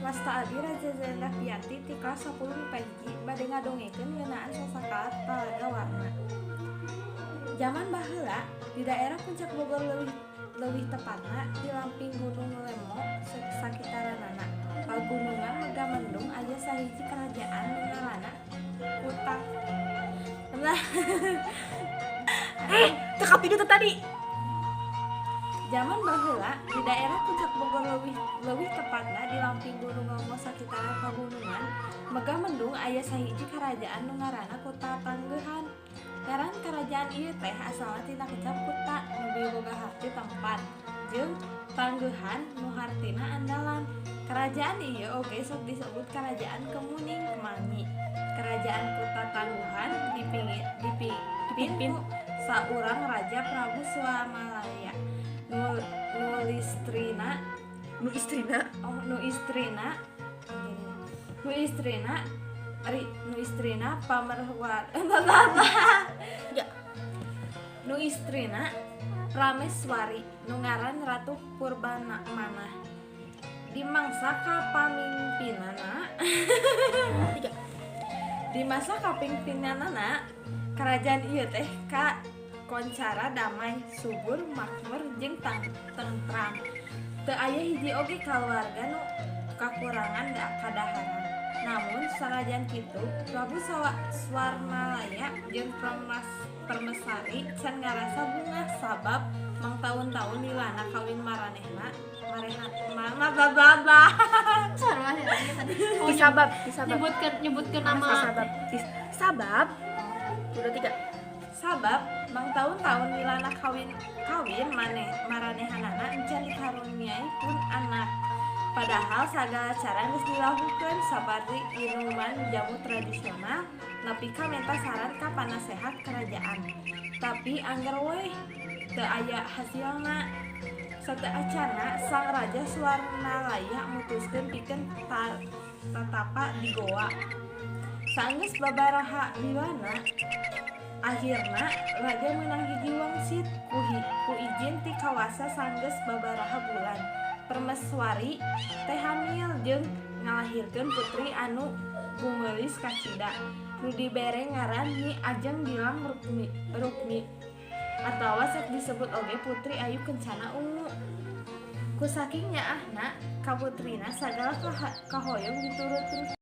Wasta abdi Raja Zenda Pianti ti kelas 10 MIPA 1 bade ngadongengkeun ngeunaan sasakala Talaga Warna. Zaman baheula di daerah Puncak Bogor, leuwih leuwih tepatna di lamping Gunung Lemo sakitaranana pagunungan Megamendung, aya sahiji kerajaan nu ngaranna Kuta. Nah, Eh, teu kapidu teh tadi. Zaman baheula di daerah Puncak Bogor, leuwih leuwih tepatna di lamping Gunung Lemo sakitaran pagunungan Megamendung, aya sahiji kerajaan nu ngaranna Kuta Tanggehan. Ngaran kerajaan ieu teh asalna tina kecap kuta nu boga harti tempat jeung tanggehan nu hartina andalan. Kerajaan ieu oge sok disebut Kerajaan Kemuning Kemangi. Kerajaan Kuta Tangguhan dipimpin ku saurang raja, Prabu Swamalaya, nu listrina Nu istrina. Oh, nu istrina, nu istrina ri, nu istrina pamerwar Ya. nu istrina Prameswari nu ngaran Ratu Purbana Manah. Di mangsa kapamimpinana Tiga. Di masa kapimpinanana, kerajaan ieu teh ka koncara damai, subur, makmur jeung tentram. Teu aya hiji oge kaluarga nu kakurangan kadaharan. Namun sanajan kitu, Prabu Swarmalaya jeung Permesari can ngarasa bungah sabab mangtaun-taun lilana kawin maranehna marehna ma bla bla bla. Sarua sih tadi tadi. Oh, Disabab, disabab. Nyebutkeun nyebutkeun nama. Sabab. Sabab. Udah tiga. Sabab mangtaun-taun lilana kawin kawin maneh maranehanana encan dikaruniai pun anak. Padahal sagala cara geus dilakukeun, saparti minuman jamu tradisional nepi ka menta saran ka panasehat kerajaan, tapi angger weh teu aya hasilna. Sateu acana sang raja Swarnalaya mutuskeun pikeun tatapa di goa. Sanggeus babaraha lilana, akhirna raja meunang hiji wangsit ku izin ti kawasa. Sanggeus babaraha bulan, Permeswari teh hamil jeung ngalahirkeun putri anu gumeulis kacida nu dibere ngaran Nyi Ajeng Gilang Rukmi, Rukmi atawa sok disebut oge Putri Ayu Kencana Ungu. Ku saking nyaahna ka putrina, sagala kahoyong diturutkeun.